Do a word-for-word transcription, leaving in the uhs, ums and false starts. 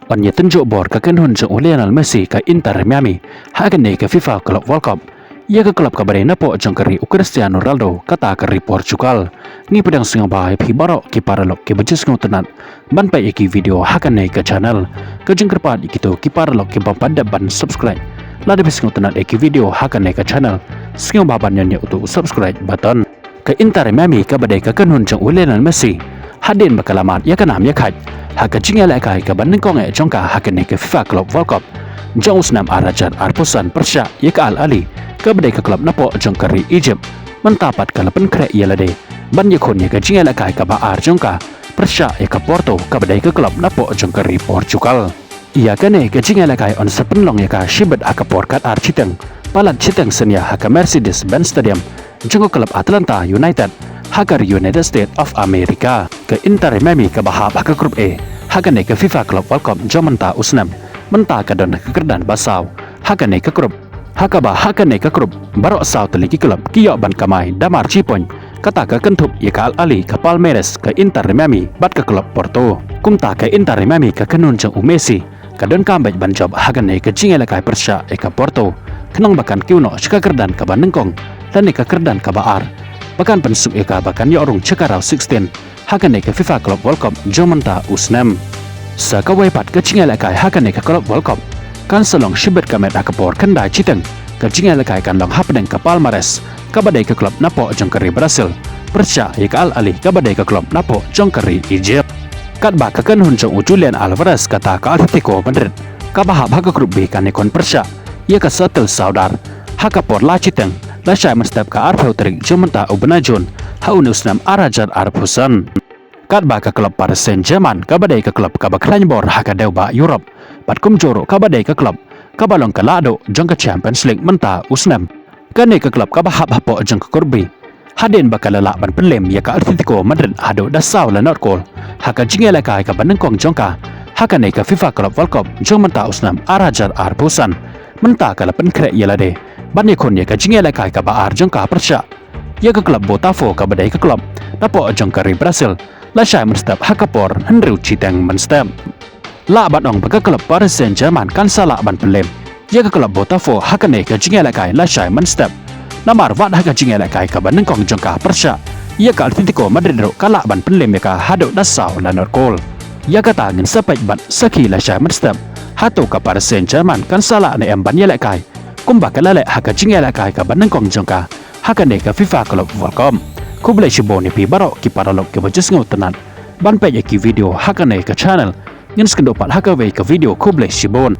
Ban ïatynjuh bor ka kynhun jong u Lionel Messi ka Inter Miami ha kane ka FIFA Club World Cup ïa ka club kaba dei napoh jong ka ri u Cristiano Ronaldo kata ka ri Portugal. Ngi pdiang sngewbha ïa phi baroh ki paralok kiba ju sngewtynnat ban peit ïa ki video ha kane ka channel. Ka jingkyrpad ïa kito ki paralok kiba pat dep ban subscribe, lada phi sngewtynnat ïa ki video ha kane ka channel, sngewbha ban ñion ïa uto u subscribe button. Ka Inter Miami kaba dei ka kynhun jong u Lionel Messi, hadien ba ka la mad ïa ka nam ïa ka khait ha ka jingïalehkai kaba nyngkong eh jong ka ha kane ka FIFA Club World Cup jong u snem ar hajar arphew san pyrshah ïa ka Al Ahly kaba dei ka club napoh jong ka ri Egypt, mynta pat ka la pynkhreh ïa lade ban ïakhun ïa ka jingïalehkai kaba ar jong ka pyrshah ïa ka Porto kaba dei ka club napoh jong ka ri Portugal. Ïa kane ka jingïalehkai yn sa pynlong ïa ka shibit ha ka por kat ar shiteng palat shiteng synñia ha ka Mercedes-Benz Stadium jong ka club Atlanta United ha ka ri United States of America. Ka Inter Miami kaba hap ha ka Group A ha kane ka FIFA Club World Cup jong mynta u snem, mynta ka don ha ka kyrdan ba saw ha kane ka group, ha kaba ha kane ka group baroh saw tylli ki club ki ïoh ban kamai da mar shi point, kata ka kynthup ïa ka Al Ahly, ka Palmeiras, ka Inter Miami bad ka club Porto. Kumta ka Inter Miami ka kynhun jong u Messi ka donkam beit ban jop ha kane ka jingïalehkai pyrshah ïa ka Porto khnang ba kan kiew noh sha ka kyrdan kaba nyngkong lane ka kyrdan kaba ar, ba kan pynsuk ïa ka ba kan ïoh rung sha ka round sixteen ha kane ka FIFA Club World Cup jong mynta u snem. Sa kawei pat, ka jingïalehkai ha kane ka Club World Cup kan sa long shibit ka met ha ka por khyndai shiteng. Ka jingïalehkai kan long hapdeng ka Palmeiras kaba dei ka club napoh jong ka ri Brazil pyrshah ïa ka Al Ahly kaba dei ka club napoh jong ka ri Egypt. Katba ka kynhun jong u Julian Alvarez kata ka Atletico Madrid kaba hap ha ka Group B kan ïakhun pyrshah ïa ka Seattle Sounders ha ka por lai shiteng lashai mynstep ka arphew tarik jong mynta u bnai Jun ha une u snem ar hajar arphew san. Katba ka club Paris Saint-Germain kaba dei ka club kaba khlaiñ bor ha ka dewbah Europe bad kumjuh ruh kaba dei ka club kaba long ka lahduh jong ka Champions League mynta u snem, kane ka club kaba hap hapoh jong ka Group B, hadien ba ka la lah ban pynlem ïa ka Atletico Madrid haduh da saw la not kol ha ka jingïalehkai kaba nyngkong jong ka ha kane ka FIFA Club World Cup jong mynta u snem ar hajar arphew san, mynta ka la pynkhreh ïa lade ban ïakhun ïa ka jingïalehkai kaba ar jong ka pyrshah ïa ka club Botafogo kaba dei ka club napoh jong ka ri Brazil lashai mynstep ha ka por hynriew shiteng mynstep. Lah ban ong ba ka club Paris Saint-Germain kan sa lah ban pynlem ïa ka club Botafogo ha kane ka jingïalehkai lashai mynstep, namar wat ha ka jingïalehkai kaba nyngkong jong ka pyrshah ïa ka Atletico Madrid ruh ka lah ban pynlem ïa ka haduh da saw la not kol. Ïa kata ngin sa peit bad sakhi lashai mynstep, hato ka Paris Saint-Germain kan sa lah ne em ban ïalehkai kumba ka la leh ha ka jingïalehkai kaba nyngkong jong ka ha kane ka FIFA Club World Cup. Khublei shibun ïa phi baroh ki paralok kiba ju sngewtynnat ban peit ïa ki video ha kane ka channel. Ngin sa ïakynduh pat ha kawei ka video, khublei shibun.